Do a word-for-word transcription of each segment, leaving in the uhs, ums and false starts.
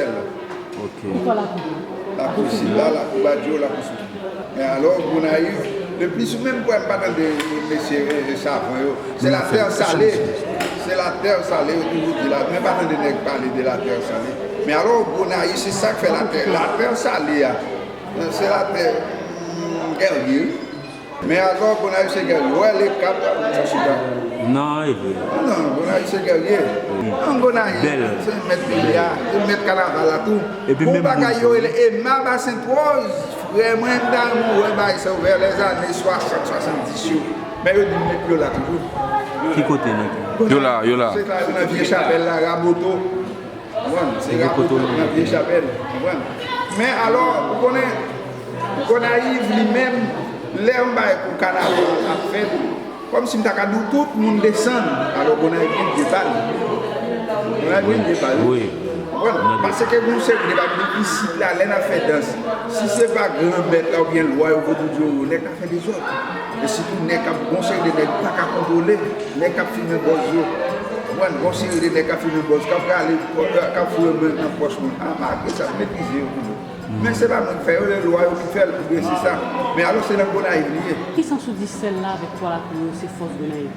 Sèl la. Ok. Lakou Sid la, Lakou Badyo, Lakou Soufri. Men alò, Gonayiv, le plis ou menm kwè m pa tande mesye, eh, savan yo. Se la tè sale. Se la tè sale, yo toujou di la. Men pa tande nèg pale de la tè sale. Men alò, Gonayiv, se sa k fè la tè, la tè sale a. Se la tè, mm, gèrye, wi. Men alò, Gonayiv se gèrye. Wè, le kap, sa chita. Non, e vre. Non, non, Gonayiv se gèrye. Non, Gonayiv, se mèt peyi a, se mèt kanaval la tou. Epi menm bagay yo rele Emma Basen Twòz, frè mwen, m ta renmen wè bagay sa yo vè lèzane swasant, swasanndis yo. Men yo di m yo la toujou. Ki kote nan ki? Yo la, yo la. Se ta nan Vye Chapèl la, Raboto. Konprann? Se Raboto nan Vye Chapèl. Konprann? Men alò, ou konnen, Gonayiv li menm, lè yon bagay kon kanaval ap fèt, kòmsi m ta ka di w tout moun desann. Alò, Gonayiv gen dye pa l. Gonayiv gen dye pa l. Wi. Konprann? Paske gen yon seri de bagay isit la, lè n ap fè dans, si se pa gran mèt la oubyen lwa yo, vodou yo, nèg ka fè dezòd. E sitou nèg k ap, gon seri de nèg pa ka kontwole, nèg k ap fimen bòz yo. Konprann? Gon seri de nèg k ap fimen bòz, k ap rale, k ap foure men nan pòch moun. A, malgre sa, m metrize yo toujou. Men se pa mwen ki fè yo, se lwa yo ki fè l, oubyen se sa. Men alò, se nan Gonayiv li ye. Ki sans ou di sèl la avèk twa lakou yo, se fòs Gonayiv?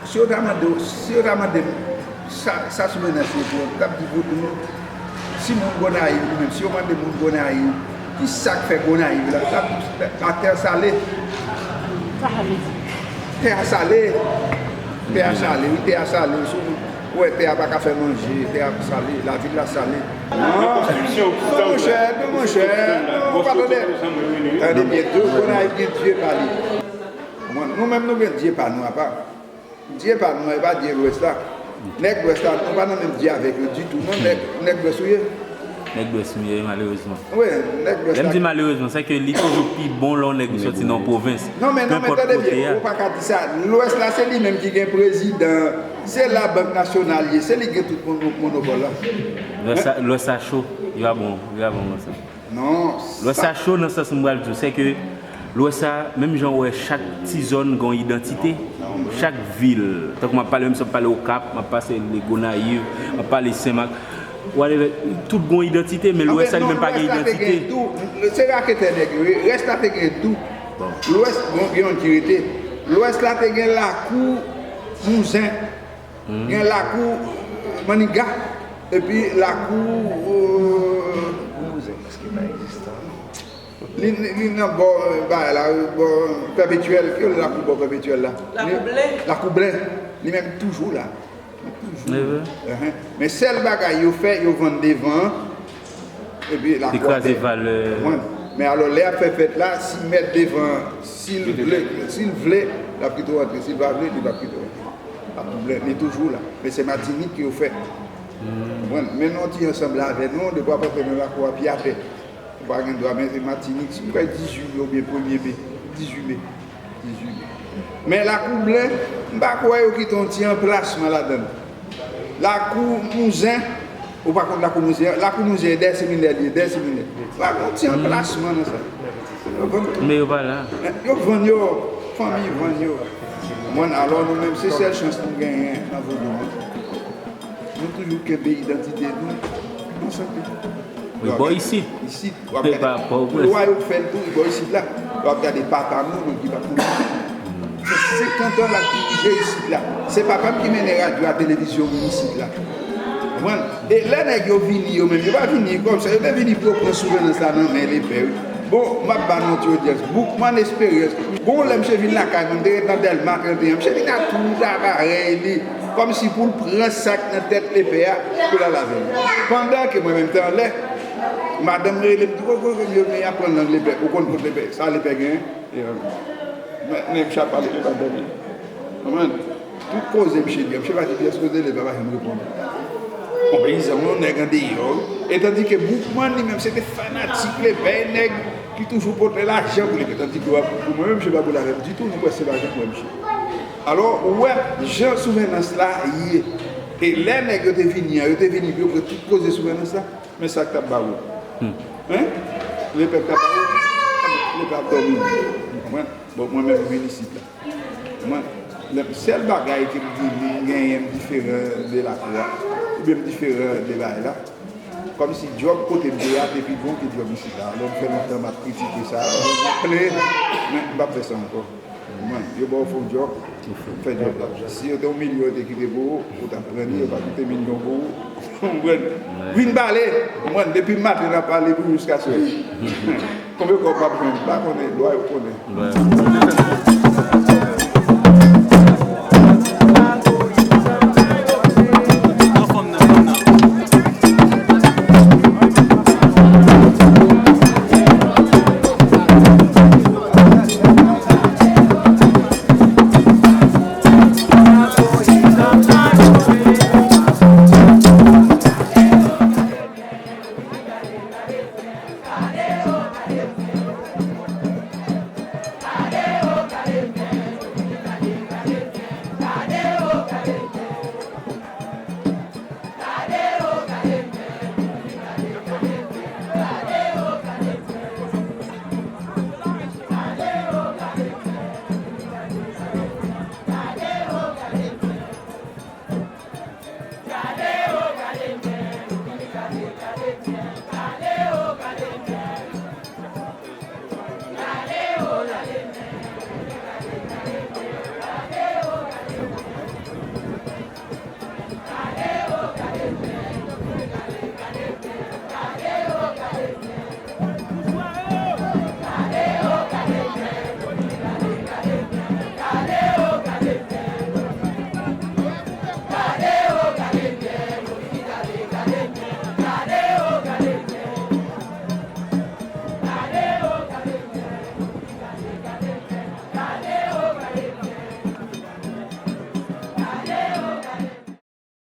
Si yo ta mande w, si yo ta mande m sa, sa Souvènans ye pou yo, m t ap di pou nou, si moun Gonayiv li menm, si yo mande moun Gonayiv, ki sa k fè Gonayiv la, m t ap di, atè sale. Sa sa vle di? Tè a sale. Tè a sale, wi, tè a sale. Si w wè tè a pa ka fè manje, tè a sale, lavil la sale. Non, non, monchè, non, monchè, non, pa tande. Tande byen, tou Gonayiv gen dye pa li. Mwen, nou menm, nou gen dye pa nou apa. Dye pa nou an, e pa dye Lwès la. Nèg Lwès la, nou pa nan menm dye avèk yo ditou, non, nèg, nèg Lwès ou ye? Nèg Lwès m ye, malerezman. Wi, nèg Lwès la. Lè m di malerezman, se ke li toujou pi bon lè yon nèg li soti nan yon pwovens. Non, men, non, men, tande byen, ou pa ka di sa. Lwès la, se li menm ki gen prezidan, se la Bank Nasyonal ye, se li ki gen tout mono-, monopòl la. Lwès la, Lwès la cho, yo a bon, yo a bon konsa. Non. Lwès sa cho nan sans m pral di w, se ke Lwès sa, menm jan w wè chak ti zòn gen yon idantite, chak vil, tankou m ap pale, menm si m ap pale Okap, m ap pase le Gonayiv, m ap pale Senmak, whatever, tout gen yon idantite, men Lwès sa li menm pa gen idantite. Se raketè nèg yo ye, rès la te gen tou. Lwès, bon, gen yon ki rete. Lwès la te gen Lakou Mouzen. Gen Lakou Maniga, epi Lakou, euh, Mouzen, èske pa egzistan? Li, li, li nan bò, euh, bagay la, bò Pèpetyèl, ki yo Lakou bò Pèpetyèl la? Lakou Blen. Lakou Blen, li menm toujou la. Toujou. Ehn. Men sèl bagay yo fè, yo vann devan an. Epi lakou ap kraze valè. Men alò, lè y ap fè fèt la, si mèt devan an, si l vle, si l vle, l ap kite w antre. Si l pa vle, li p ap kite w antre. L ap toujou la. Men se Matinik ke yo fè. Konprann? Men nou ti ansanm la avè nou, depi w ap antre nan lakou a, pye atè. Ou pa gen dwa, men se Matinik, si m kwè dizuit me oubyen premye me, dizuit me. Men Lakou Blen, m pa kwè yo kite yon ti anplasman ladan l. Lakou Mouzen, ou pa konn Lakou Mouzen an? Lakou Mouzen e dèyè seminè li ye, dèyè seminè. Pa gen yon ti anplasman nan sa. Yo vann. Men yo pa la. Yo vann yo, fanmi vann yo. Konprann? Alò nou menm, se sèl chans nou genyen nan vodou nou. Nou toujou kenbe idantite nou an sante. Wi, bò isit. Isit, w ap gade. Lwa yo fè l tou, bò isit la. W ap gade papa nou, nou ki pa konn. Se senkant an l ap dirije isit la. Se papa m ki mennen radyo a, televizyon moun isit la. Konprann? E lè nèg yo vini yo menm, yo pa vini kòmsa, yo te vini pou yo pran Souvènans la nan men lepè, wi. Bon, m ap ba nou yon ti odyans. Boukman Esperyans. Gon lè misye vin lakay mwen, m te ret nan Dèlma trannteyen. Misye vin ak tout aparèy li, kòmsi pou l pran sa k nan tèt lepè a, pou l al avè l. Pandan ke mwen menm te anlè, madanm rele m tou, "Kòkò, kòkò, m yo, men y ap pran lang lepè." Ou konn kot lepè, sa lepè genyen? E, men, men misye ap pale, lepè ap dòmi. Konprann? Tout koze misye di a, misye pa di pyès koze, lepè pa janm reponn. Yon peyizan, yon nèg andeyò, wi. E tandike Boukman li menm, se te fanatik lepè, nèg ki toujou pote lajan pou lepè. Tandike pou mwen menm, misye pa boule avè m ditou, nou prèske pa janm wè misye. Alò, ou wè jan Souvènans la ye. E lè nèg yo te vini an, yo te vini pou yo pran tout koze Souvènans la, men sa k t ap ba yo. Hein? Lepè k t ap ba yo, lepè ap dòmi. Konprann? Bon, mwen menm, m vin isit la. Mwen, lè, sèl bagay ke m di m genyen m diferan de lakou a, Pwoblèm diferan de bagay la. Kòmsi djòb kote m te a te pi bon ke djòb isit la. Alò m fè lontan m ap kritike sa, m ap plenn, men m p ap fè sa ankò. Mwen, yo ba w fon djòb, fè djòb la. Si yo te yon milyon yo te kite pou ou, ou t ap pran li, yo pa kite milyon pou ou. Ou konprann? Vin pale, ou konprann? Depi maten n ap pale pou jiskaske konbyen kòb m ap jwenn, m pa konnen, lwa yo konnen.